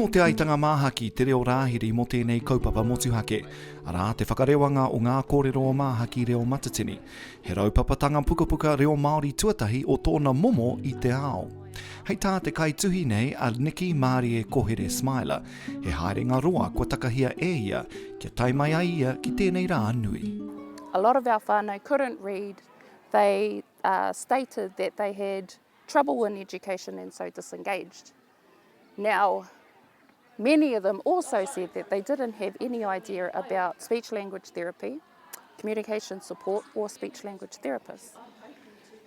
Nō Te Aitanga Māhaki te reo rāhiri mō tēnei kaupapa motuhake, arā, te whakarewanga o ngā kōrero o Māhaki reo matatini, he raupapatanga pukapuka reo Māori tuatahi o tōna momo i te ao. Hei tā te kaituhi nei a Nikki Mārie Kohere Smiler, he haerenga roa kua takahia e ia kia tae mai ai ia ki tēnei rā nui. A lot of our whānau couldn't read, they stated that they had trouble in education and so disengaged. Now, many of them also said that they didn't have any idea about speech language therapy, communication support or speech language therapists.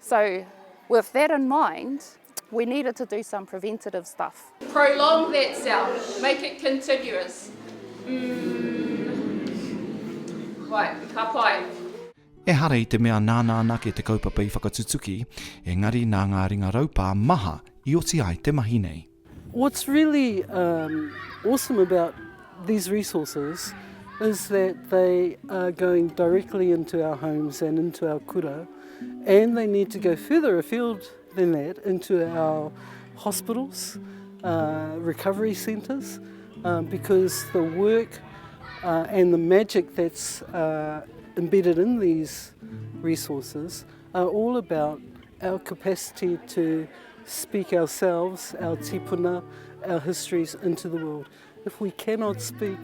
So with that in mind, we needed to do some preventative stuff. Prolong that sound, make it continuous. Mm. Right, ka pai. Ehara i te mea nāna anake te kaupapa i whakatutuki, engari nā ngā ringa raupā maha i oti ai te mahi nei. What's really um, awesome about these resources is that they are going directly into our homes and into our kura, and they need to go further afield than that into our hospitals, uh, recovery centres, um, because the work uh, and the magic that's uh, embedded in these resources are all about our capacity to speak ourselves, our tipuna, our histories into the world. If we cannot speak,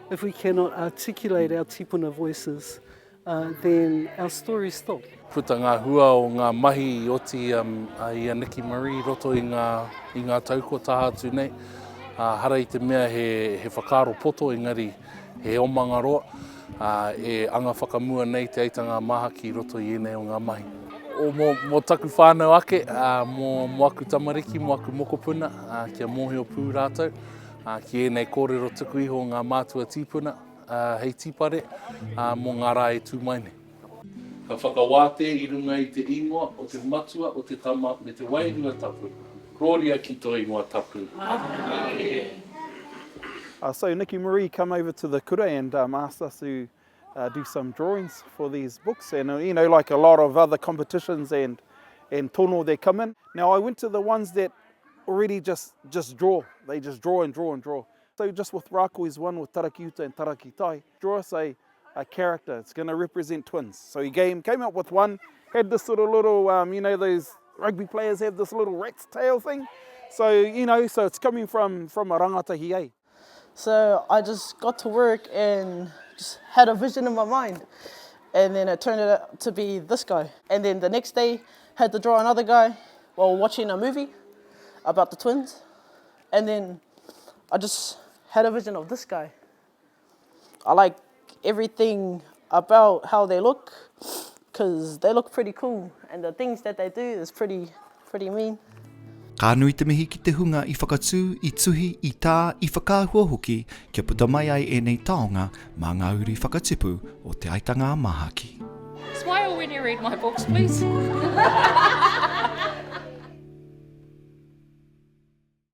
if we cannot articulate our tipuna voices, uh, then our stories stop. Puta ngā hua o ngā mahi i oti i a Nikki Marie i roto i ngā, i ngā tau kua taha atu nei. Uh, hara i te mea he, he whakaaro poto engari he omanga roa, uh, e anga whakamua nei Te Aitanga a Māhaki i roto i ēnei o ngā mahi. O, mō, mō taku whānau ake, uh, mō, mō aku tamariki, mō aku mokopuna, uh, kia mōhio pū rātou uh, ki ēnei kōrero tuku iho o ngā mātua tīpuna. hei tīpare mō ngā rā e tū mai nei. Ka whakawātea i runga i te ingoa o te Matua, o te Tama, me te Wairua Tapu. Korōria ki tō ingoa tapu. Āmine. So Nikki Marie come over to the kura and um, asked us to uh, do some drawings for these books and uh, you know like a lot of other competitions and and tono that come in. Now I went to the ones that already just just draw. They just draw and draw and draw. So just with Rākoi's one with Tarakiuta and Tarakitai, draw us a, a character. It's going to represent twins. So he came, came up with one, had this sort of little, um, you know, those rugby players have this little rat's tail thing. So, you know, so it's coming from, from a rangatahi, eh? So I just got to work and just had a vision in my mind. And then it turned out to be this guy. And then the next day, had to draw another guy while watching a movie about the twins. And then I just had a vision of this guy. I like everything about how they look because they look pretty cool and the things that they do is pretty, pretty mean. Ka nui te mihi ki te hunga i whakatū, i tuhi, i tā, i whakaahua hoki kia puta mai ai ēnei taonga mā ngā uri whakatipu o Te Aitanga-a-Māhaki. Smile when you read my books, please.